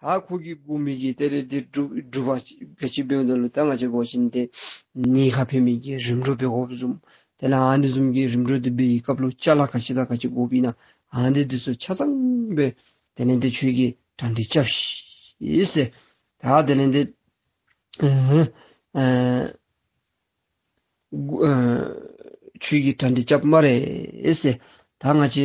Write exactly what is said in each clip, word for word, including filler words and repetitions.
ད་ཁོ་གིས་དགོ་མི་གི་དེ་ལས་དེ་སྒྲུབ་སྒྲུབ་པ་ག་ཅི་འབདཝ་ད་ལུ་ད་ང་བཅས་འབད་བ་ཅིན་ཏེ་ནད་ཁ་ཕན་མི་གི་རིམ་གྲོ་འབད་དགོཔ་བཟུམ། དེ་ལས་ཨ་ནི་བཟུམ་གྱི་རིམ་གྲོ་དེ་འབད་བའི་སྐབས་ལུ་ཅ་ལ་ག་ཅི་དང་ག་ཅི་དགོཔ་ཨིན་ན་ཨ་ནི་འདི་ཚུ་ཆ་ཚང་སྦེ་དེ་ལས་དེ་ཁྱོད་ཀྱིས་གྲ་སྒྲིག་རྐྱབ་ཤིག་ཟེར། ད་དེ་ལས་དེ་ཨ་ཨ་ཁྱོད་ཀྱིས་གྲ་སྒྲིག་རྐྱབ་སྨ་རེ་ཟེར། ད་ང་བཅས་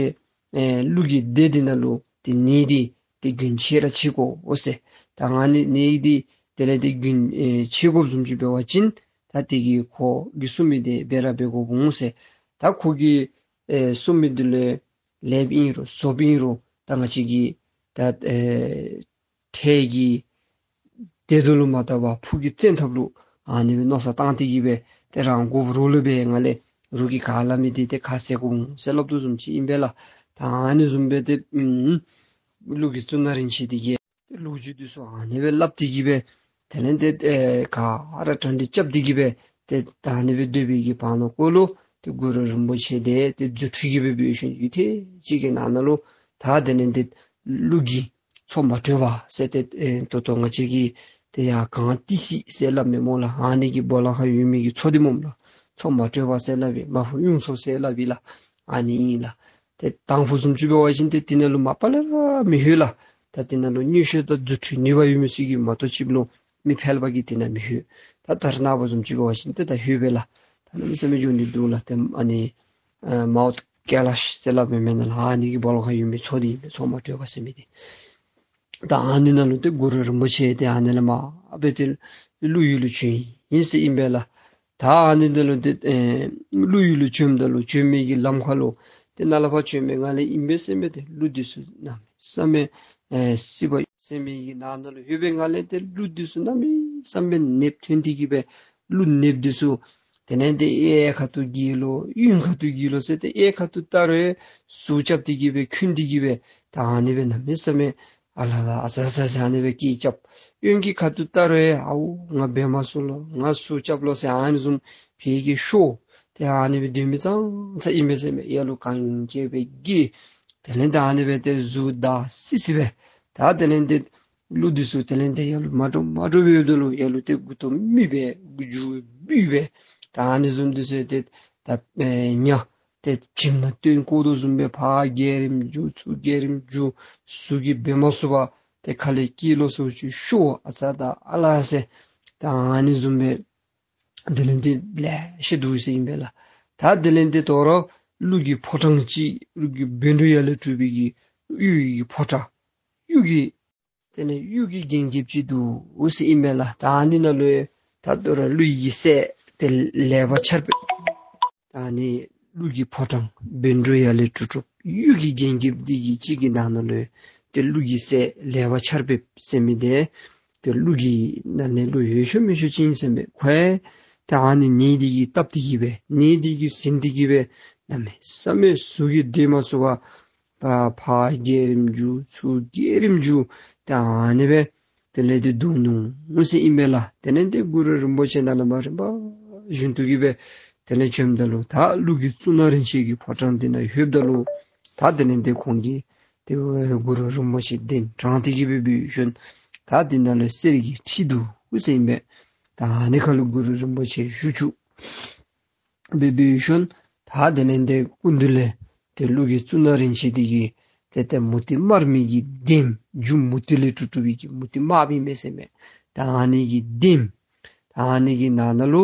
ཨེ་ཀླུ་གི་སྡེ་འདི་ནང་ལུ་ཏེ་ནད་འདི་ཏེ་རྒྱུན་ཆད་ར་ཆད་དགོ་འོང་ཟེར། ད་ཨ་ནི་ནད་འདི་དེ་ལས་ཏེ་རྒྱུན་ཨེ་ཆད་དགོཔ་བཟུམ་ཅིག་འབད་བ་ཅིན་ད་དེ་གིས་ཁོ་གིས་གསུངས་མི་འདི་འབད་ར་འབད་དགོཔ་འོང་ཟེར། ད་ཁོ་གིས་ཨེ་གསུངས་མི་འདི་ལས་ལེགསཔ་ཨིན་རུང་བཟོཔ་ཨིན་རུང་ད་ང་བཅས་ཀྱིས་ད་ཨེ་ཁྲལ་གྱི་དེ་དུ་ལུ་མ་བལྟ་བར་ཕུགས་ཀྱི་བཙན་ཐབས་ལུ་ཨ་ནི་སྦེ་མནོ་བསམ་བཏང་སྟེ་གིས་སྦེ་ཏེ་རང་དགོཔ་རོགས་ལུ་སྦེ་ང་ལས་རོགས་ཀྱིས་ག་སླབ་མི་འདི་ཏེ་ག་ཟེར་དགོ་འོང་ཟེར་སླབ་དོ་བཟུམ་ཅིག་ཨིན་པས་ལགས། ད་ཨ་ནི་བཟུམ་སྦེ་ཏེ་ཨུམ་ཀླུ་གི་གཙུག་ན་རིན་ཆེན་འདི་གིས་ཏེ་ལོ་རྒྱུས་འདི་ཚུ་ཨ་ནི་སྦེ་སླབ་སྟེ་གིས་སྦེ་དེ་ལས་ཏེ་ཨེ་ག་ར་གྲ་སྒྲིག་རྐྱབ་སྟེ་གིས་སྦེ་ཏེ་ད་ཨ་ནི་སྦེ་སྡོད་པའི་གི་བར་ན་ཀོ་ལུ་ཏེ་གུ་རུ་རིན་པོ་ཆེ་འདི་ཏེ་རྫུ་འཕྲུལ་གྱིས་སྦེ་འབད་ཞིནམ་ཡུད་ཐེངས་ཅིག་གི་ནང་ན་ལུ་ད་དེ་ལས་ཏེ་ཀླུ་གི་མཚོ་མ་དྲོས་པ་ཟེར་ཏེ་ཨེ་ད་ལྟོ་ང་བཅས་ཀྱིས་ཏེ་ཡར་གངས་ཏི་སེ་ཟེར་སླབ་མས་སྨོ་ལགས། ཨ་ནི་གི་སྦོ་ལོགས་ཁར་ཡོད་མི་གི་མཚོ་འདི་སྨོ་ལགས། མཚོ་མ་དྲོས་པ་ཟེར་སླབ་ཨིན། མ་ཕུ་གཡུ་མཚོ་ཟེར་སླབ་ཨིན་ལགས། ཨ་ནི་ཨིན་ལགས། ཏེ་དང་ཕུ་བཟུམ་ཅིག་འབད་བ་ཅིན་ཏེ་དེ་ནང་ལུ་མ་པ་ལས་ར་མི་ལྷོད་ལགས། ད་དེ་ནང་ལུ་མངོན་ཤེས་དང་རྫུ་འཕྲུལ་ནུས་པ་ཡོད་མི་ཚུ་གིས་མ་གཏོགས་ཅིག་ལུ་མི་ཕལ་པ་གིས་དེ་ནང་མི་ལྷོད། ད་ད་རེས་ནངས་པ་བཟུམ་ཅིག་འབད་བ་ཅིན་ཏེ་ད་ལྷོད་པས་ལགས། ད་གནམ་མེད་ས་མེད་འགྱོ་ནི་འདུག་ལགས། ཏེ་ཨ་ནི་ཨ་མའོཊ་ཀེ་ལཱཤ་ཟེར་སླབ་མི་མེན་ན་ལགས། ཨ་ནི་གི་སྦོ་ལོགས་ཁར་ཡོད་མི་མཚོ་འདི་ཨིན་པས། མཚོ་མ་དྲོས་པ་ཟེར་མི་འདི། ད་ཨ་ནི་ནང་ལུ་ཏེ་གུ་རུ་རིན་པོ་ཆེ་ཏེ་ཨ་ནི་ལས་མར་སྦེ་ཏེ་ཀླུ་ཡུལ་ལུ་བྱོན་ཡི་ཟེར་ཨིན་པས་ལགས། ད་ཨ་ནི་ནང་ལུ་ཏེ་ཨེ་ཀླུ་ཡུལ་ལུ་བྱོནམ་ད་ལུ་བྱོན་མི་གི་ལམ་ཁར་ལུ་ཏེ་ནཱ་ལས་ཕར་བྱོན་མི་ང་ལས་ཨིན་པས་ཟེར་མི་ཏེ་ཀླུ་འདི་ཚུ་གནམ་མེད་ས་མེད་ཨེ་སྲིད་པ་ཟེར་མི་གི་ནང་ན་ལུ་ཡོད་པའི་ང་ལས་ཏེ་ཀླུ་འདི་ཚུ་གནམ་མེད་ས་མེད་ནདཔ་ཐོན་ཏེ་གིས་སྦེ་ཀླུ་ནདཔ་འདི་ཚུ་དེ་ལས་ཏེ་གཡས་ཁ་ཐུག་གྱིས་ལོ་གཡོན་ཁ་ཐུག་གྱིས་ལོ་ཟེར་ཏེ་གཡས་ཁ་ཐུག་ལྟ་རུང་ཟུག་རྐྱབ་སྟེ་གིས་སྦེ་འཁོན་ཏེ་གིས་སྦེ་ད་ཨ་ནི་སྦེ་གནམ་མེད་ས་མེད་ཨ་ལ་ལ་ཨ་ཟ་ཟ་ཟ་ཨ་ནི་སྦེ་སྐད་རྐྱབ། གཡོན་གྱི་ཁ་ཐུག་ལྟ་རུང་ཨའུ་ང་འབད་མ་ཚུགས་ལོ་ང་ཟུག་རྐྱབ་ལོ་ཟེར་ཨ་ནི་བཟུམ་ཕར་གྱི་ཤོར་ཏེ་ཨ་ནི་སྦེ་སྡོད་མི་ཙང་ཙང་ཨིན་པས་ཟེར་མས། ཡ་ལུ་གན་རྐྱལ་སྦེ་རྐྱབ། དེ་ལས་ད་ཨ་ནི་སྦེ་ཏེ་གཟུགས་འདར་སི་སི་སྦེ་ད་དེ་ལས་ཏེ་ཀླུ་འདི་ཚུ་དེ་ལས་ཏེ་ཡ་ལུ་མ་འདྲོག་མ་འདྲོག་སྦེ་ཡོདཔ་ད་ལུ་ཡ་ལུ་ཏེ་མགུ་ཏོ་མི་སྦེ་མགུ་མཇུག་སྦུས་སྦེ་ད་ཨ་ནི་བཟུམ་འདི་ཚུ་ཏེ་ད་ཨེ་ཉ་ཏེ་བྱེམ་ནང་སྟོན་བཀོ་དོ་བཟུམ་སྦེ་ཕར་བརྒྱལ་རིམ་རྒྱུག་ཚུར་བརྒྱལ་རིམ་རྒྱུག། ཟུག་གིས་འབད་མ་ཚུགས་པར་ཏེ་ཁ་ལས་སྐྱེས་ལོ་སོ་ཅིག་ཤོར་ཨ་ཙ་ད་ཨ་ལ་ཟེར་ད་ཨ་ནི་བཟུམ་སྦེ་དེ་ལས་ཏེ་ལེ་ཤ་འདུག་ཟེར་ཨིན་པས་ལགས། ད་དེ་ལས་ཏེ་དོ་རུང་ཀླུ་གི་ཕོ་བྲང་ཅིག་ཀླུ་གི་བཻ་ཌཱུརྱ་ལས་གྲུབ་པའི་གི་གཡུ་གི་ཕོ་བྲང་གཡུ་གི་དེ་ལས་གཡུ་གི་རྒྱན་རྐྱབ་ཅིག་འདུག་ཟེར་ཨིན་མས་ལགས། ད་ཨ་ནི་ནང་ལུ་ད་དོ་རུང་ཀླུ་ཡི་སྲས་དེ་ལེགས་པར་འཆར་བའི་ད་ཨ་ནི་ཀླུ་གི་ཕོ་བྲང་བཻ་ཌཱུརྱ་ལས་གྲུབ་གྲུབ་གཡུ་གི་རྒྱན་རྐྱབ་འདི་གི་གཅིག་གི་ནང་ན་ལུ་ཏེ་ཀླུ་གི་སྲས་ལེགས་པར་འཆར་བའི་ཟེར་མི་འདི་ཏེ་ཀླུ་གི་ནང་ན་ལུ་ཡོད་ཤོས་མེད་ཤོས་ཅིག་ཨིན་ཟེར་མས། ཁོ་ད་ཨ་ནི་ནད་འདི་གིས་བཏབ་སྟེ་གིས་སྦེ་ནད་འདི་གིས་ཟིན་ཏེ་གིས་སྦེ་གནམ་མེད་ས་མེད་ཟུག་གིས་སྡོད་མ་ཚུགས་པར་ཕར་བརྒྱལ་རིམ་རྒྱུག་ཚུར་བརྒྱལ་རིམ་རྒྱུག་ད་ཨ་ནི་སྦེ་དེ་ལས་ཏེ་འདུག་ནུག་ཟེར་ཨིན་པས་ལགས། དེ་ལས་ཏེ་གུ་རུ་རིན་པོ་ཆེ་ནཱ་ལས་མར་རིམ་པ་བཞིན་དུ་གིས་སྦེ་དེ་ལས་བྱོནམ་ད་ལུ་ད་ཀླུ་གི་གཙུག་ན་རིན་ཆེན་གྱི་ཕོ་བྲང་འདི་ནང་ལྷོདཔ་ད་ལུ་ད་དེ་ལས་ཏེ་ཁོང་གིས་ཏེ་གུ་རུ་རིན་པོ་ཆེ་གདན་དྲངས་ཏེ་གིས་སྦེ་འབད་ཞིནམ་ད་འདི་ནང་ལུ་གསེར་གྱི་ཁྲི་འདུག་ཟེར་ཨིན་པས། ད་ཨ་ནི་ཁར་ལུ་གུ་རུ་རིན་པོ་ཆེ་བཞུགས་བཅུག་སྦེ་འབད་ཞིནམ་ད་དེ་ལས་ཏེ་སྐུ་མདུན་ལས་ཏེ་ཀླུ་གི་གཙུག་ན་རིན་ཆེན་འདི་གིས་ཏེ་ཏེ་མུ་ཏིག་དམར་མོ་གི་ལྡེམ་རྒྱུ་མུ་ཏིག་ལས་གྲུབ་གྲུབ་པའི་གི་མུ་ཏིག་དམརཔོ་ཨིན་མས་ཟེར་མས། ད་ཨ་ནི་གི་ལྡེམ་ད་ཨ་ནི་གི་ནང་ན་ལུ་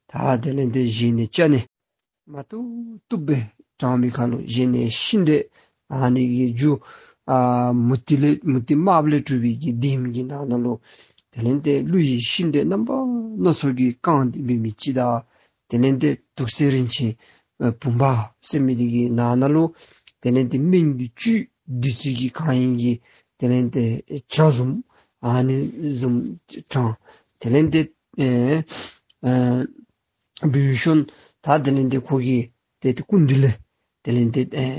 ད་དེ་ལས་ཏེ་བཞེས་ནི་ཅ་ནི་མ་བཏུབ་བཏུབ་སྦེ་དྲངས་མི་ཁར་ལུ་བཞེས་ནི་ཤིང་འབྲས་ཨ་ནི་གི་རྒྱུ་ཨ་མུ་ཏིག་ལས་མུ་ཏིག་དམརཔོ་ལས་གྲུབ་པའི་གི་ལྡེམ་གྱི་ནང་ན་ལུ་དེ་ལས་ཏེ་ཀླུ་ཡི་ཤིང་འབྲས་རྣམ་པ་སྣ་ཚོགས་ཀྱིས་བཀང་སྟེ་འབད་མི་ཅིག་དང་དེ་ལས་ཏེ་དུག་སེལ་རིན་ཆེན་བུམ་པ་ཟེར་མི་འདི་གི་ནང་ན་ལུ་དེ་ལས་ཏེ་སྨན་གྱི་བཅུད་བདུད་རྩི་གིས་བཀང་ཡི་གི་དེ་ལས་ཏེ་ཇ་བཟུམ་ཨ་ནི་བཟུམ་དྲངས། དེ་ལས་ཏེ་ཨེ་ཨེ་འབད་ཞིནམ་ད་དེ་ལས་ཏེ་ཁོ་གིས་ཏེ་ཏེ་སྐུ་མདུན་ལས་དེ་ལས་ཏེ་ཨེ་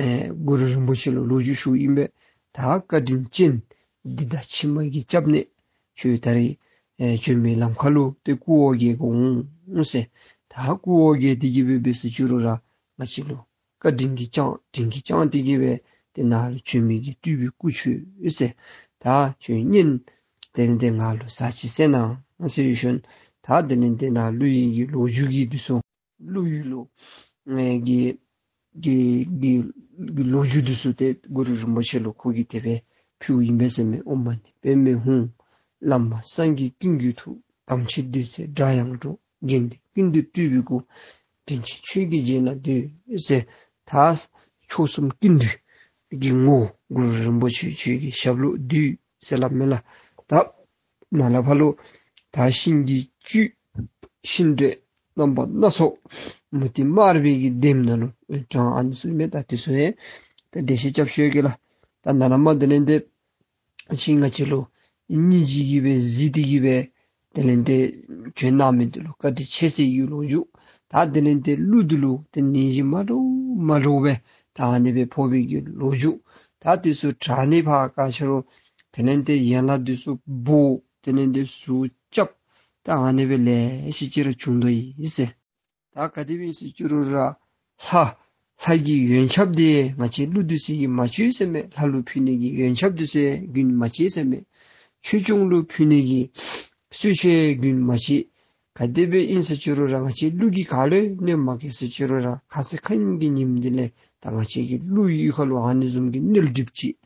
ཨེ་གུ་རུ་རིན་པོ་ཆེ་ལུ་ལོ་རྒྱུས་ཞུཝ་ཨིན་པས། ད་བཀའ་དྲིན་ཅན་འདི་དང་ཕྱི་མ་གི་སྐྱབས་གནས་ཁྱོད་ད་རིས་ཨེ་བྱོན་མི་ལམ་ཁར་ལུ་ཏེ་སྐུ་འོ་བརྒྱལ་དགོ་འོང་ཟེར། ད་སྐུ་འོ་བརྒྱལ་ཏེ་གིས་སྦེ་འབད་ཟེར་བཅུག་རུང་ར་ང་བཅས་ལུ་བཀའ་དྲིན་གྱིས་བསྐྱངས་དྲིན་གྱིས་བསྐྱངས་ཏེ་གིས་སྦེ་ཏེ་ནཱ་ལུ་བྱོན་མི་གི་བཏུས་པའི་སྐུ་མཆོད་ཟེར། ད་ཁྱོད་གཉེན་དེ་ལས་ཏེ་ང་ལུ་ཟ་ཅིག་ཟེར་གནང་ཟེར་ཞུ་ནི། ད་དེ་ལས་ཏེ་ནཱ་ཀླུ་ཡི་གི་ལོ་རྒྱུས་ཀྱི་འདི་ཚུ་ཀླུ་ཡུལ་ལུ་ཨེ་གི་གི་གི་གི་ལོ་རྒྱུས་འདི་ཚུ་ཏེ་གུ་རུ་རིན་པོ་ཆེ་ལུ་ཁོ་གིས་དེ་སྦེ་ཕུལཝ་ཨིན་པས་ཟེར་མས། ཨོཾ་མ་ཎི་པདྨེ་ཧཱུྃ། བླ་མ་སངས་རྒྱས་ཀུན་གྱི་ཐུགས། དམ་ཆོས་འདུས་ཚེ་དགྲ་ཡང་སྒྲོལ། དགེ་འདུན་ཀུན་འདུས་སྤྲུལ་པའི་སྐུ། དྲིན་ཅན་ཆོས་ཀྱི་རྗེ་ན་འདུད་ཟེར། ད་མཆོག་གསུམ་ཀུན་འདུས་ཀྱི་ངོ་བོ་གུ་རུ་རིན་པོ་ཆེ་ཁྱོད་ཀྱི་ཞབས་ལུ་འདུད་ཟེར་སླབ་མས་ལགས། ད་ནཱ་ལས་ཕར་ལུ་ད་ཤིང་གི་བཅུད་ཤིང་འབྲས་རྣམ་པ་སྣ་ཚོགས་མུ་ཏིག་དམར་པོའི་གི་ལྡེམ་ནང་ལུ་གྲངས་ཨ་ནི་ཚུ་མས། ད་འདི་ཚུ་ཡང་ད་འགྲེལ་བཤད་རྐྱབ་ཞུ་གེ་ལགས། ད་ནཱ་ལས་མར་དེ་ལས་ཏེ་ཁྱོད་ང་བཅས་ལུ་སྙིང་རྗེ་གིས་སྦེ་གཟིགས་ཏེ་གིས་སྦེ་དེ་ལས་ཏེ་བྱོན་གནང་མི་འདི་ལུ་བཀའ་དྲིན་ཆེ་ཟེར་གྱི་ལོ་རྒྱུས། ད་དེ་ལས་ཏེ་ཀླུ་འདི་ལུ་ཏེ་ནད་གཞི་མ་འདྲཝ་མ་འདྲཝ་སྦེ་ད་ཨ་ནི་སྦེ་ཕོག་པའི་གི་ལོ་རྒྱུས། ད་འདི་ཚུ་དྲག་ནི་ཕར་ག་ཅི་རུང་དེ་ལས་ཏེ་ཡན་ལག་འདི་ཚུ་སྦོ་དེ་ལས་ཏེ་ཟུག་རྐྱབ། ད་ཨ་ནི་སྦེ་ལེ་ཤ་ཅིག་ར་བྱུང་དོ་ཡི་ཟེར། ད་ག་དེ་སྦེ་ཨིན་ཟེར་ཅི་རུང་ར་ལྷ་ལྷ་གི་ཡོན་ཆབ་འདི་ང་བཅས་ཀླུ་འདི་ཚུ་གིས་མ་བཅད་ཟེར་མས། ལྷ་ལུ་ཕུལ་ནི་གི་ཡོན་ཆབ་འདི་ཚུ་རྒྱུན་མ་བཅད་ཟེར་མས། ཆོས་སྐྱོང་ལུ་ཕུལ་ནི་གི་གསོལ་མཆོད་རྒྱུན་མ་བཅད། ག་དེ་སྦེ་ཨིན་ཟེར་ཅི་རུང་ར་ང་བཅས་ཀླུ་གིས་ག་ལུ་ཡང་གནོད་མ་བཀལ་ཟེར་ཅི་རུང་ར་ཁ་ཙ་ཁ་ཉིནམ་གི་ཉིནམ་འདི་ལས་ད་ང་བཅས་ཀྱི་ཀླུ་ཡི་ཁ་ལུ་ཨ་ནི་བཟུམ་གྱི་མནོལ་གྲིབ་ཅིག་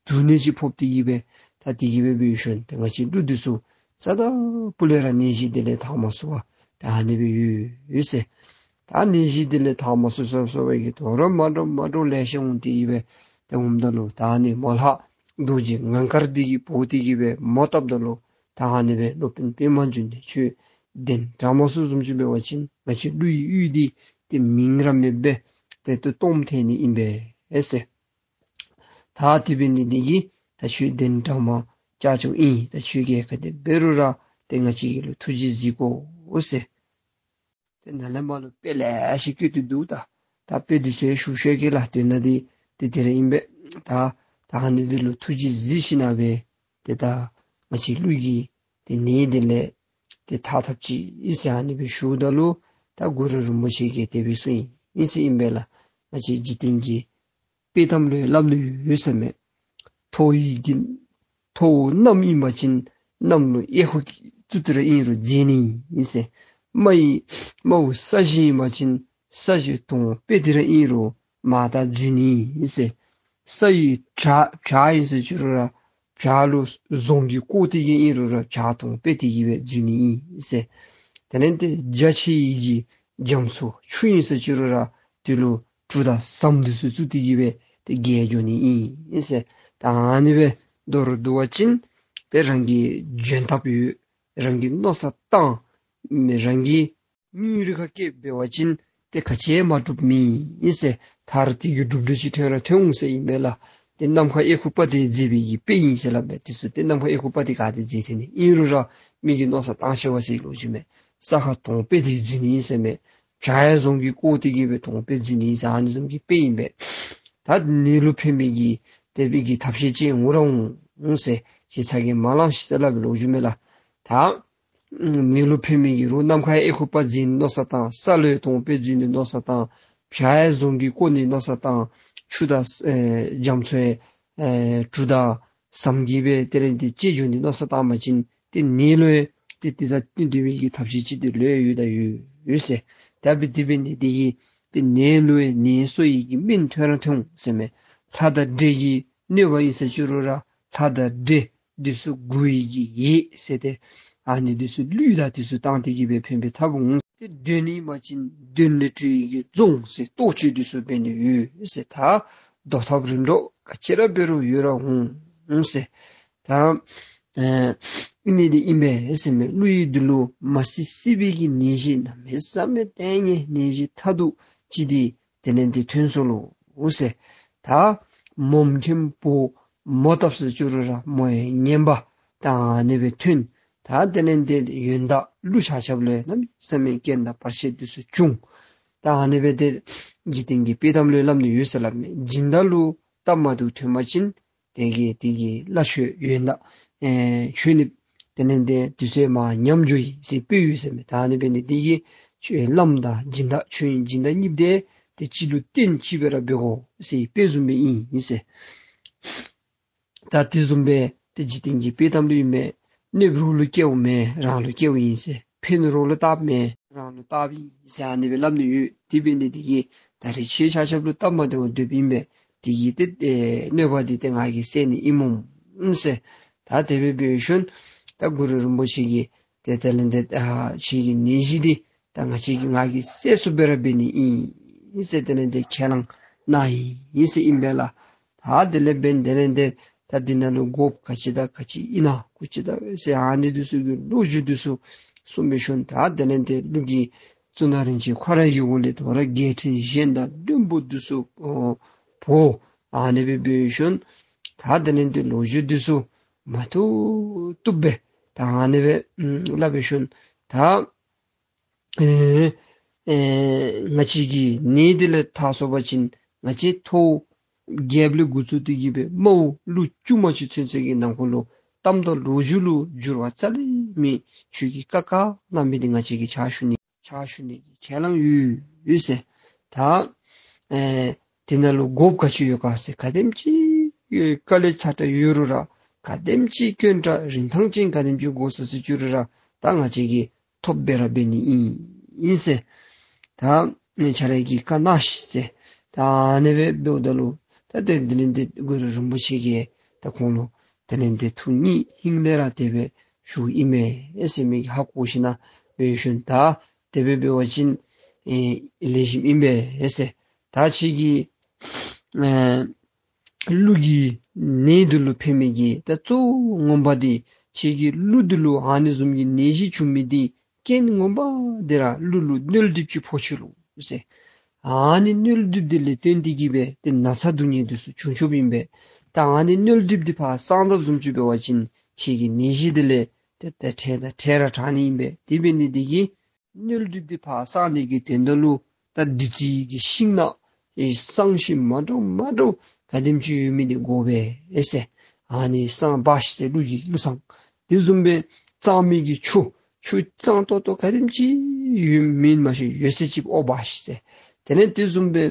དུག་ནད་ཅིག་ཕོག་སྟེ་གིས་སྦེ་ད་དེ་གིས་སྦེ་འབད་ཞིནམ་ད་ང་བཅས་ཀླུ་འདི་ཚུ་རྩ་དང་སྤུ་ལས་ར་ནད་གཞི་འདི་ལས་ཐར་མ་ཚུགས་པར་ད་ཨ་ནི་སྦེ་ཡོད་ཡོད་ཟེར། ད་ནད་གཞི་འདི་ལས་ཐར་མ་ཚུགས་ཚུགས་ཚུགས་པའི་གི་དོན་ར་མ་འདྲཝ་མ་འདྲཝ་ལེ་ཤ་འོང་སྟེ་གིས་སྦེ་ཏེ་འོངམ་ད་ལུ་ད་ཨ་ནི་མོ་ལྷ་རྡོ་རྗེ་ངང་དཀར་འདི་གིས་འབོ་སྟེ་གིས་སྦེ་མོ་བཏབ་ད་ལུ་ད་ཨ་ནི་སྦེ་སློབ་དཔོན་པདྨ་འབྱུང་གནས་ཁྱོད་གདན་དྲང་མ་ཚུགསཔ་བཟུམ་ཅིག་འབད་བ་ཅིན་ང་བཅས་ཀླུ་ཡི་ཡུལ་འདི་ཏེ་མིང་ར་མེདཔ་སྦེ་ཏེ་ཏེ་སྟོངམ་ཐལ་ནི་ཨིན་པས་ཟེར། ད་དེ་འབད་ནི་འདི་གིས་ད་ཁྱོད་གདན་དྲང་མ་བཅའ་བཅུག་ཨིན། ད་ཁྱོད་ཀྱིས་ག་དེ་འབད་རུང་ར་ཏེ་ང་བཅས་ཀྱི་ལུ་ཐུགས་རྗེ་གཟིགས་དགོ་ཟེར། ཏེ་ནཱ་ལས་མར་ལུ་དཔེ་ལེ་ཤ་བཀོད་དེ་འདུག། ད་ད་དཔེ་འདི་ཚུ་ཞུ་ཞུ་གེ་ལགས། དོན་དག་འདི་ཏེ་དེ་ར་ཨིན་པས། ད་ད་ཨ་ནི་འདི་ལུ་ཐུགས་རྗེ་གཟིགས་ཞིནམ་སྦེ་ཏེ་ད་ང་བཅས་ཀླུ་གི་ཏེ་ནད་འདི་ལས་ཏེ་ཐར་ཐབས་ཅིག་ཨིན་ཟེར་ཨ་ནི་སྦེ་ཞུཝ་ད་ལུ་ད་གུ་རུ་རིན་པོ་ཆེ་གིས་དེ་སྦེ་གསུངས་ཡི་ཟེར་ཨིན་པས་ལགས། ང་བཅས་འཇིག་རྟེན་གྱི་དཔྱེ་གཏམ་ལུ་སླབ་ནི་ཡོད་ཟེར་མས། མཐོ་བའི་གི་མཐོ་བོ་གནམ་ཨིན་པ་ཅིན་གནམ་ལུ་ཨེ་ཁུ་ཙུ་ཏི་ར་ཨིན་རུང་འཛེགས་ནི་ཨིན་ཟེར། དམའ་བའི་དམའ་བོ་ས་གཞི་ཨིན་པ་ཅིན་ས་གཞི་དོང་པེ་ཏི་ར་ཨིན་རུང་མར་ད་འཛུལ་ནི་ཨིན་ཟེར། ས་ཡི་བྱག་བྱག་ཨིན་ཟེར་ཅི་རུང་ར་བྱག་ལུ་རྫོང་གིས་བསྐོར་ཏེ་གིས་ཨིན་རུང་ར་བྱག་དོང་པེ་ཏི་གིས་སྦེ་འཛུལ་ནི་ཨིན་ཟེར། དེ་ལས་ཏེ་རྒྱ་ཆེ་བའི་གི་རྒྱ་མཚོ་ཆུ་ཨིན་ཟེར་ཅི་རུང་ར་དེ་ལུ་གྲུ་དང་ཟམ་འདི་ཚུ་བཙུགས་ཏེ་གིས་སྦེ་ཏེ་བརྒལ་འགྱོ་ནི་ཨིན་ཟེར། ད་ཨ་ནི་སྦེ་མདོར་བསྡུ་བ་ཅིན་ཏེ་རང་གི་འཇོན་ཐབས་ཡོད། རང་གིས་མནོ་བསམ་བཏང་། རང་གིས་དངུལ་རི་ཁ་བསྐྱེད་འབད་བ་ཅིན་ཏེ་ག་ཅི་ཡང་མ་འགྲུབ་མི་ཨིན་ཟེར། མཐར་དེ་གི་འགྲུབ་འགྲུབ་ཅིག་ཐོན་ར་ཐོན་འོང་ཟེར་ཨིན་མས་ལགས། ཏེ་ནམ་མཁའ་ཨེ་ཁུ་པ་ཏི་མཛེས་པའི་གི་དཔེ་ཨིན་ཟེར་སླབ་མས། དེ་ཚུ་ཏེ་ནམ་མཁའ་ཨེ་ཁུ་པ་ཏི་ག་ཏེ་མཛེས་ཐོན་ནི། ཨིན་རུང་ར་མི་གིས་མནོ་བསམ་བཏང་ཤེས་པ་ཟེར་ལོ་རྒྱུས་མས། ས་ཁ་དོང་པེ་ཏི་འཛུལ་ནི་ཨིན་ཟེར་མས། བྱག་ཡང་རྫོང་གིས་བསྐོར་ཏེ་གིས་སྦེ་དོང་པེ་འཛུལ་ནི་ཨིན་ཟེར་ཨ་ནི་བཟུམ་གྱི་དཔེ་ཨིན་པས། ད་ནད་ལུ་ཕན་པའི་གི་དེ་སྦེ་གི་ཐབས་ཤེས་ཅིག་འོང་ར་འོང་ཟེར་ཁྱེད་ཚ་གིས་མ་ལང་ཤིག་ཟེར་སླབ་པའི་ལོ་རྒྱུས་མས་ལགས། ད་ནད་ལུ་ཕན་མི་གི་རུང་ནམ་མཁའ་ཨེ་ཁུ་པ་འཛིན་མནོ་བསམ་བཏང་། ས་ལུ་དོང་པེ་འཛུལ་ནི་མནོ་བསམ་བཏང་། བྱག་ཡང་རྫོང་གིས་བསྐོར་ནི་མནོ་བསམ་བཏང་། ཆུ་དང་ཨེ་རྒྱ་མཚོ་ཡང་ཨེ་གྲུ་དང་ཟམ་གྱིས་སྦེ་དེ་ལས་ཏེ་བཅད་འགྱོ་ནི་མནོ་བསམ་བཏང་པ་ཅིན་ཏེ་ནད་ལུ་ཡང་ཏེ་དེ་དང་བསྟུན་ཏེ་སྦེ་གི་ཐབས་ཤེས་ཅིག་ཏེ་ལོས་ཡོད་ད་ཡོད་ཡོད་ཟེར། ད་འབད་དེ་འབད་ནི་འདི་གིས་ཏེ་ནད་ལུ་ཡང་ནད་གསོ་ཡི་གི་སྨན་ཐོན་ར་ཐོན་འོང་ཟེར་མས། ལྷ་དང་འདྲེ་གིས་གནོད་པ་ཨིན་ཟེར་ཅི་རུང་ར་ལྷ་དང་འདྲེ་འདི་ཚུ་མགུ་ཡི་གི་ཡས་ཟེར་ཏེ་ཨ་ནི་འདི་ཚུ་གླུད་དང་འདི་ཚུ་བཏང་སྟེ་གིས་སྦེ་ཕན་པའི་ཐབས་འོང་། ཏེ་གདོན་ཨིན་པ་ཅིན་གདོན་ལས་གྲོལ་ཡི་གི་རྫོང་ཟེར་གཏོ་བཅོས་འདི་ཚུ་འབད་ནི་ཡོད་ཟེར། ད་བཟློག་ཐབས་རིམ་གྲོ་ག་ཅི་ར་འབད་རུང་ཡོད་ར་འོང་འོང་ཟེར། ད་ཨེ་ཨིན་ནི་འདི་ཨིན་པས་ཟེར་མས། ཀླུ་ཡུལ་འདི་ལུ་མ་སྲིད་སྲིད་པའི་གི་ནད་གཞི་གནམ་མེད་ས་མེད་ལྟས་ངན་ནད་གཞི་ཐ་དུ་ཅིག་འདི་དེ་ལས་ཏེ་ཐོན་སོ་ལོ་ཟེར། ད་མོ་མཁན་པོ་མོ་བཏབ་ཟེར་ཅི་རུང་ར་མོ་ཡང་ངན་པ་ད་ཨ་ནི་སྦེ་ཐོན། ད་དེ་ལས་ཏེ་ཡོན་བདག་ཀླུ་ཆ་ཁྱབ་ལུ་ཡང་གནམ་མེད་ས་མེད་རྐྱེན་དང་བར་ཆད་འདི་ཚུ་བྱུང་། ད་ཨ་ནི་སྦེ་ཏེ་འཇིག་རྟེན་གྱི་དཔྱེ་གཏམ་ལུ་སླབ་ནི་ཡོད་ཟེར་སླབ་མས། སྦྱིན་བདག་ལུ་སྟབས་མ་བདེཝ་ཐོན་པ་ཅིན་དེ་གིས་དེ་གི་བླ་མཆོད་ཡོན་བདག་ཨེ་མཆོད་གནས་དེ་ལས་ཏེ་དུས་ཚོད་མར་ཉམས་འགྱོ་ཡི་ཟེར་དཔེ་ཡོད་ཟེར་མས། ད་ཨ་ནི་འབད་ནི་འདི་གིས་ཆོས་བླམ་དང་སྦྱིན་བདག་མཆོད་ཡོན་སྦྱིན་བདག་གཉིས་འདི་ཏེ་གཅིག་ལུ་བརྟེན་གཅིག་སྦེ་ར་འབད་དགོ་ཟེར་དཔེ་བཟུམ་སྦེ་ཨིན་ཟེར། ད་དེ་བཟུམ་སྦེ་ ཏེ་འཇིག་རྟེན་གྱི་དཔེ་གཏམ་ལུ་ཨིན་མས། གནོདཔ་རོགས་ལུ་བཀལཝ་མེན། རང་ལུ་བཀལཝ་ཨིན་ཟེར། ཕན་རོགས་ལུ་བཏབ་མེན། རང་ལུ་བཏབ་ཨིན་ཟེར་ཨ་ནི་སྦེ་སླབ་ནི་ཡོད། དེ་འབད་ནི་དེ་གིས་ད་རེས་ཁྱེད་ཆ་ཁྱབ་ལུ་སྟབས་མ་བདེཝ་སྡོདཔ་ཨིན་པས། དེ་གིས་ཏེ་ཨེ་གནོད་པ་འདི་ཏེ་ང་གིས་བསལ་ནི་ཨིན་སྨོ་ཟེར། ད་དེ་སྦེ་འབད་ཞིནམ་ད་གུ་རུ་རིན་པོ་ཆེ་གིས་ཏེ་དེ་ལས་ཏེ་ཨ་ཁྱེད་ཀྱི་ནད་གཞི་འདི་ད་ང་བཅས་ཀྱིས་ང་གིས་སེལ་ཚུགསཔ་སྦེ་ར་འབད་ནི་ཨིན་ཟེར་དེ་ལས་ཏེ་ཁས་བླངས་གནང་ཡི་ཟེར་ཨིན་པས་ལགས། ད་དེ་ལས་འབདན་དེ་ལས་ཏེ་ད་འདི་ནང་ལུ་དགོཔ་ག་ཅི་དང་ག་ཅི་ཨིན་ན་གུ་ཅི་དང་ཟེར་ཨ་ནི་འདི་ཚུ་གི་ལོ་རྒྱུས་འདི་ཚུ་གསུངས་འབད་ཞིནམ་ད་དེ་ལས་ཏེ་ཀླུ་གི་གཙུག་ན་རིན་ཆེན་ཁོ་ར་གི་འོག་ལས་དོ་རུང་རྒྱལ་ཕྲན་གཞན་དང་བློན་པོ་འདི་ཚུ་འབོ་ཨ་ནི་སྦེ་འབད་ཞིནམ་ད་དེ་ལས་ཏེ་ལོ་རྒྱུས་འདི་ཚུ་མ་བཏུབ་བཏུབ་སྦེ་ད་ཨ་ནི་སྦེ་སླབ་འབད་ཞིནམ་ད་ཨེ་ཨེ་ང་བཅས་ཀྱི་ནད་འདི་ལས་ཐར་སོང་པ་ཅིན་ང་བཅས་ཐོ་རྒྱལཔོ་ལས་འགོ་བཙུགས་ཏེ་གི་སྦེ་དམའ་བོ་ཀླུ་ཆུང་མ་ཅིག་ཚུན་ཚོད་ཀྱི་ནང་འཁོད་ལུ་གཏམ་དང་ལོ་རྒྱུས་ལུ་འགྱུར་བ་རྩ་ལས་མེད། ཁྱོད་ཀྱིས་བཀའ་བཀའ་གནང་མི་འདི་ང་བཅས་ཀྱིས་ཕྱག་ཞུ་ནི་ཕྱག་ཞུ་ནི་གི་ཁས་བླངས་ཡོད་ཡོད་ཟེར། ད་ཨེ་དེ་ནང་ལུ་དགོཔ་ག་ཅི་ཡོད་ག་ཟེར། ག་དེམ་ཅིག་ཡོད་དཀའ་ལས་ཚ་དྲགས་ཡོད་རུང་ར་ག་དེམ་ཅིག་དཀོན་དྲགས་རིན་ཐང་ཅན་ག་དེམ་ཅིག་དགོ་ས་ཟེར་བཅུག་རུང་ར་ད་ང་བཅས་ཀྱིས་ཐོབ་སྦེ་ར་འབད་ནི་ཨིན་ཨིན་ཟེར། ད་ཁྱེད་ར་གིས་བཀའ་གནང་ཤིག་ཟེར། ད་ཨ་ནི་སྦེ་འབདཝ་ད་ལུ་ད་དེ་དེ་ལས་ཏེ་གུ་རུ་རིན་པོ་ཆེ་གིས་ད་ཁོང་ལུ་དེ་ལས་ཏེ་ཐུགས་ཉིད་ཧིང་ལས་ར་དེ་སྦེ་ཞུཝ་ཨིན་མས་ཟེར་མི་གི་ཧ་གོ་ཞིན་ན་འབད་ཞིནམ་ད་དེ་སྦེ་འབད་བ་ཅིན་ཨེ་ལེགས་ཤོམ་ཨིན་པས་ཟེར། ད་ཁྱེད་ཀྱི་ཨེ་ཀླུ་གི་ནད་འདི་ལུ་ཕན་མི་གི་ད་གཙོ་བོ་ངོ་མ་འདི་ཁྱེད་ཀྱི་ཀླུ་འདི་ལུ་ཨ་ནི་བཟུམ་གྱི་ནད་གཞི་བྱུང་མི་འདི་རྐྱེན་ངོ་མ་འདི་ར་ཀླུ་ལུ་མནོལ་གྲིབ་ཅིག་ཕོག་ཅི་ལོ་ཟེར། ཨ་ནི་མནོལ་གྲིབ་འདི་ལས་བརྟེན་ཏེ་གི་སྦེ་ཏེ་ན་ཚ་སྡུག་བསྔལ་འདི་ཚུ་བྱུང་བྱུངམ་ཨིན་པས། ད་ཨ་ནི་མནོལ་གྲིབ་འདི་ཕར་སངས་དཔ་བཟུམ་ཅིག་འབད་བ་ཅིན་ཁྱེད་ཀྱི་ནད་གཞི་འདི་ལས་ཏེ་ཏེ་ཐལ་དང་ཐལ་ར་དྲག་ནི་ཨིན་པས། དེ་འབད་ནི་འདི་གིས་མནོལ་གྲིབ་འདི་ཕར་སངས་ནི་གི་དོན་དག་ལུ་ད་བདུད་རྩི་གི་ཤིང་ནགས་ཨེ་བསང་ཤིང་མ་འདྲཝ་མ་འདྲཝ་ག་དེམ་ཅིག་ཡོད་མི་འདི་དགོ་པས་ཨེ་ཟེར། ཨ་ནི་བསང་འབག་ཤིག་ཟེར། ཀླུ་གི་ཀླུ་བསང་། དེ་བཟུམ་སྦེ་གཙང་མའི་གི་ཆུ་ཆུ་གཙང་ཏོག་ཏོ་ག་དེམ་ཅིག་ཡོད་མེན་མ་ཤེས་ཡོད་ཚད་ཅིག་ཨོ་འབག་ཤིག་ཟེར། དེ་ལས་དེ་བཟུམ་སྦེ་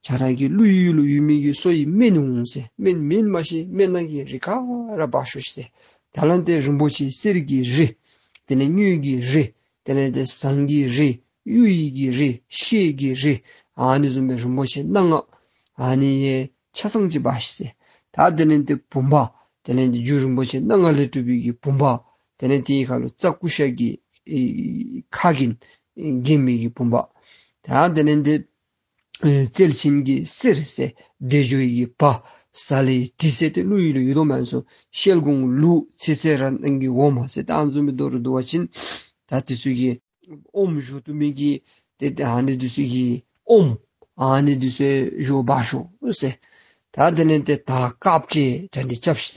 ཁྱེད་ར་གི་ཀླུ་ཡུལ་ལུ་ཡོད་མི་གི་སོ་ཡི་སྨན་འོང་ཟེར། སྨན་མེན་མ་ཤེས་སྨན་སྣ་གི་རིགས་ག་ར་འབག་ཤོག་ཤིག་ཟེར། དེ་ལས་ཏེ་རིན་པོ་ཆེ་གསེར་གྱི་རི། དེ་ལས་དངུལ་གྱི་རི། དེ་ལས་ཏེ་ཟངས་ཀྱི་རི། གཡུ་ཡི་གི་རི། ཤེལ་གྱི་རི། ཨ་ནི་བཟུམ་སྦེ་རིན་པོ་ཆེ་སྣ་ལྔ། ཨ་ནི་ཡང་ཆ་ཚང་ཅིག་འབག་ཤིག་ཟེར། ད་དེ་ལས་ཏེ་བུམ་པ། དེ་ལས་ཏེ་རྒྱུ་རིན་པོ་ཆེ་སྣ་ལྔ་ལས་གྲུབ་པའི་གི་བུམ་པ། དེ་ལས་དེའི་ཁ་ལུ་རྩྭ་ཀུ་ཤ་གི་ཨེ་ཁ་གིས་ཨེ་བརྒྱན་མི་གི་བུམ་པ། ད་དེ་ལས་ཏེ་ཨེ་རྩལ་ཆེན་གྱི་གསེར་ཟེར། བཟླས་བརྗོད་ཀྱི་བ། ཟ་ལེའི་དྲི་ཟེར། ཏེ་ཀླུ་ཡུལ་ལུ་ཡོད་དོ་མེན་ན་ཟེར། ཤེལ་སྒོང་ལུག། ཚེ་ཚད་ར་ནང་གི་འོ་མ་ཟེར། ད་ཨ་ནི་བཟུམ་སྦེ་མདོར་བསྡུ་བ་ཅིན་ད་དེ་ཚུ་གི་ཨོམ་བཞོ་བཏུབ་མི་གི་ཏེ་ཏེ་ཨ་ནི་འདི་ཚུ་གི་ཨོམ་ཨ་ནི་འདི་ཚུ་བཞོ་འབག་ཤོག་ཟེར། ད་དེ་ལས་ཏེ་དར་དཀརཔོ་ཅིག་གྲ་སྒྲིག་རྐྱབ་ཤིག་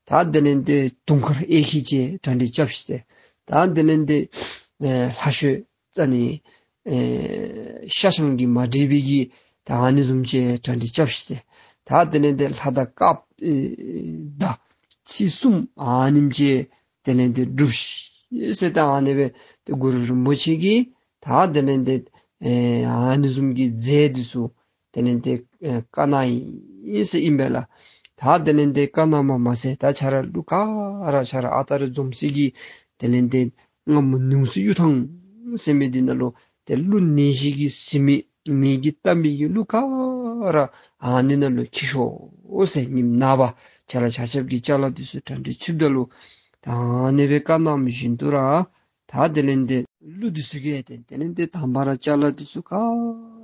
ཟེར། ད་དེ་ལས་ཏེ་དུང་དཀར་གཡས་འཁྱིལ་ཅིག་གྲ་སྒྲིག་རྐྱབ་ཤིག་ཟེར། ད་དེ་ལས་ཏེ་ཨེ་ལྷ་བཤོས་ཨ་ནི་ཨེ་ཤ་ཆང་གིས་མ་འདྲེས་པའི་གི་ད་ཨ་ནི་བཟུམ་ཅིག་གྲ་སྒྲིག་རྐྱབ་ཤིག་ཟེར། ད་དེ་ལས་ཏེ་ལྷ་དར་དཀརཔོ་ཨེ་དང་ཚེས་གསུམ་ཨ་ནེམ་ཅིག་དེ་ལས་ཏེ་སྒྲུབ་ཤིག་ཟེར། ད་ཨ་ནི་སྦེ་ཏེ་གུ་རུ་རིན་པོ་ཆེ་གིས་ད་དེ་ལས་ཏེ་ཨེ་ཨ་ནི་བཟུམ་གྱི་རྫས་འདི་ཚུ་དེ་ལས་ཏེ་ཨེ་བཀའ་གནང་ཡི་ཟེར་ཨིན་པས་ལགས། ད་དེ་ལས་ཏེ་བཀའ་གནངམ་མ་ཚད་ད་ཁྱེད་ར་ཀླུ་ག་ར་ཁྱེད་ར་ཨ་རྟག་ར་འཛོམས་ས་གི་དེ་ལས་ཏེ་སྔ་མོ་ནུས་གསུམ་གཡུ་ཐང་ཟེར་མི་འདི་ནང་ལུ་ཏེ་ཀླུ་ནད་གཞི་གིས་ཟིན་མི་ནད་ཀྱིས་བཏབ་མི་གི་ཀླུ་ག་ར་ཨ་ནི་ནང་ལུ་འཁྱིད་ཤོག་ཟེར། ཉིནམ་ནངས་པ་ཁྱེད་ར་ཆ་ཁྱབ་ཀྱིས་ཅ་ལ་འདི་ཚུ་གྲ་སྒྲིག་ཚུགསཔ་ད་ལུ་ད་ཨ་ནི་སྦེ་བཀའ་གནང་བཞིན་དུ་ར་ད་དེ་ལས་ཏེ་ཀླུ་འདི་ཚུ་གིས་ཏེ་དེ་ལས་ཏེ་དང་པ་ར་ཅ་ལ་འདི་ཚུ་ག་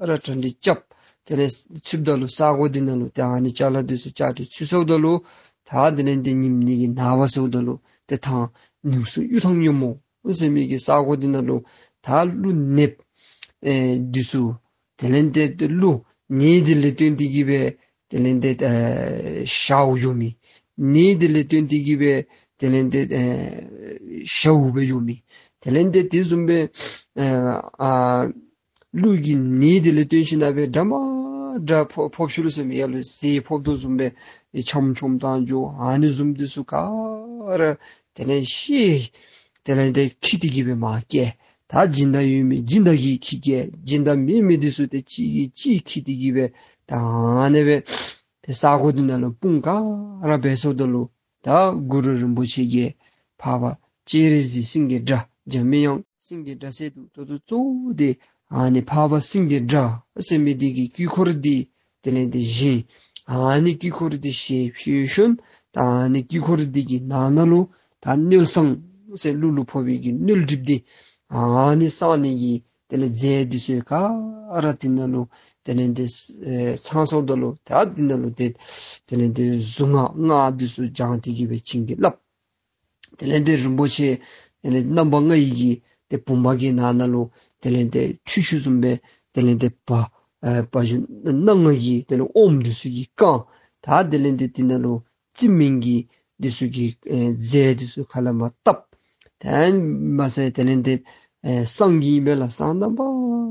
ར་གྲ་སྒྲིག་རྐྱབ། དེ་ལས་ཚུགསཔ་ད་ལུ་ས་གོ་འདི་ནང་ལུ་ཏེ་ཨ་ནི་ཅ་ལ་འདི་ཚུ་གྲ་སྒྲིག་ཚུགས་སོངམ་ད་ལུ་ད་དེ་ལས་ཏེ་ཉིནམ་གཉིས་ཀྱི་ནངས་པ་སོངམ་ད་ལུ་ཏེ་ཐང་ནུས་གསུམ་གཡུ་ཐང་སྔོན་མོ་ཟེར་མི་གི་ས་གོ་འདི་ནང་ལུ་ད་ཀླུ་ནདཔ་ཨེ་འདི་ཚུ་དེ་ལས་ཏེ་ཏེ་ཀླུ་ནད་འདི་ལས་བརྟེན་ཏེ་གི་སྦེ་དེ་ལས་ཏེ་ཨེ་ཤཝ་འགྱོ་མི། ནད་འདི་ལས་བརྟེན་ཏེ་གི་སྦེ་དེ་ལས་ཏེ་ཨེ་ཤཝ་སྦེ་འགྱོ་མི། དེ་ལས་ཏེ་དེ་བཟུམ་སྦེ་ཨེ་ཨ་ཀླུ་གི་ནད་འདི་ལས་བརྟེན་ཞིན་ན་སྦེ་འདྲ་མ་འདྲ་ཕོག་ཕོགཔ་ཅིག་ལུ་ཟེར་མི་ཡར་ལུ་ཟས་ཕོགཔ་དོ་བཟུམ་སྦེ་ཆམ་ཆོམ་བཏང་འགྱོ། ཨ་ནི་བཟུམ་འདི་ཚུ་ག་ར་དེ་ལས་ཤི་དེ་ལས་ཏེ་འཁྱིད་དེ་གི་སྦེ་མར་བསྐྱལ། ད་སྦྱིན་བདག་ཡོད་མི་སྦྱིན་བདག་གིས་འཁྱིད་བསྐྱལ། སྦྱིན་བདག་མེད་མི་འདི་ཚུ་ཏེ་གཅིག་གིས་གཅིག་འཁྱིད་དེ་གི་སྦེ་ད་ཨ་ནི་སྦེ་ཏེ་ས་གོ་འདི་ནང་ལུ་དཔུང་ག་ར་འབད་སོངམ་ད་ལུ་ ད་གུ་རུ་རིན་པོ་ཆེ་གིས་འཕགས་པ་སྤྱན་རས་གཟིགས་སེང་གེ་སྒྲ་འཇམ་དབྱངས་སེང་གེ་སྒྲ་ཟེར་འདུག། ད་ལྟོ་གཙོ་བོ་དེ་ཨ་ནི་འཕགས་པ་སེང་གེ་སྒྲ་ཟེར་མི་དེ་གི་དཀྱིལ་འཁོར་དེ་དེ་ལས་དེ་བཞེངས། ཨ་ནི་དཀྱིལ་འཁོར་དེ་བཞེངས་ཞིནམ་ད་ཨ་ནི་དཀྱིལ་འཁོར་དེ་གི་ནང་ན་ལུ་ད་མནོལ་བསང་ཟེར་གླུ་ལུ་ཕོག་པའི་གི་མནོལ་གྲིབ་དེ་ཨ་ནི་བསང་ནི་གི་དེ་ལས་རྫས་འདི་ཚུ་ག་ར་དེ་ནང་ལུ་དེ་ལས་དེ་ཨེ་ཚང་སོངམ་ད་ལུ་ད་དེ་ནང་ལུ་དེ་དེ་ལས་དེ་གཟུངས་སྔགས་སྔགས་འདི་ཚུ་བགྱང་སྟེ་གི་སྦེ་བྱིན་གྱིས་བརླབས། དེ་ལས་དེ་རིན་པོ་ཆེ་དེ་ལས་རྣམ་པ་ལྔ་ཡི་གི་དེ་བུམ་པ་གི་ནང་ན་ལུ་དེ་ལས་དེ་ཆུ་ཤུགས་བཟུམ་སྦེ་དེ་ལས་དེ་བ་ཨེ་བ་ཞུ་སྣ་ལྔ་གི་དེ་ལས་ཨོམ་འདི་ཚུ་གིས་བཀང་། ད་དེ་ལས་དེ་དེ་ནང་ལུ་རྩི་སྨན་གྱི་འདི་ཚུ་གི་ཨེ་རྫས་འདི་ཚུ་ཁ་ལས་མར་བཏབ། དེ་མ་ཚད་དེ་ལས་དེ་ཨེ་བསང་གི་ཨིན་པས་ལགས། བསང་རྣམ་པ་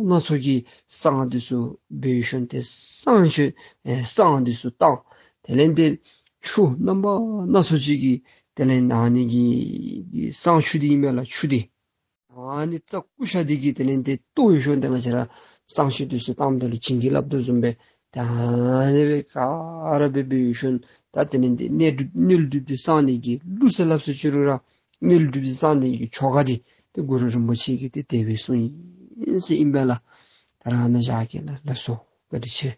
སྣ་ཚོགས་ཀྱི་བསང་འདི་ཚུ་འབད་ཞིནམ་དེ་བསང་ཆུ་ཨེ་བསང་འདི་ཚུ་བཏང་། དེ་ལས་དེ་ཆུ་རྣམ་པ་སྣ་ཚོགས་ཅིག་གིས་དེ་ལས་ཨ་ནི་གི་བསང་ཆུ་འདི་ཨིན་པས་ལགས། ཆུ་འདི་ཨ་ནི་རྩྭ་ཀུ་ཤ་འདི་གིས་དེ་ལས་དེ་བཏོག་ཞིནམ་དེ་ང་བཅས་ར་བསང་ཆུ་འདི་ཚུ་བཏངམ་ད་ལུ་བྱིན་གྱིས་བརླབ་དོ་བཟུམ་སྦེ་ད་ཨ་ནི་སྦེ་ག་ར་སྦེ་འབད་ཞིནམ་ད་དེ་ལས་དེ་མནོལ་གྲིབ་མནོལ་གྲིབ་འདི་བསང་ནི་གི་གླུ་ཟེར་སླབ་སུ་ཅི་རུང་ར་མནོལ་གྲིབ་འདི་བསང་ནི་གི་ཆོ་ག་འདི་དེ་གུ་རུ་རིན་པོ་ཆེ་གིས་དེ་དེ་སྦེ་གསུངས་ཡི་ཟེར་ཨིན་པས་ལགས། ད་རེས་ཨ་ནཱ་བཞག་གེ་ལགས། ལགས་སོ། བཀའ་དྲིན་ཆེ།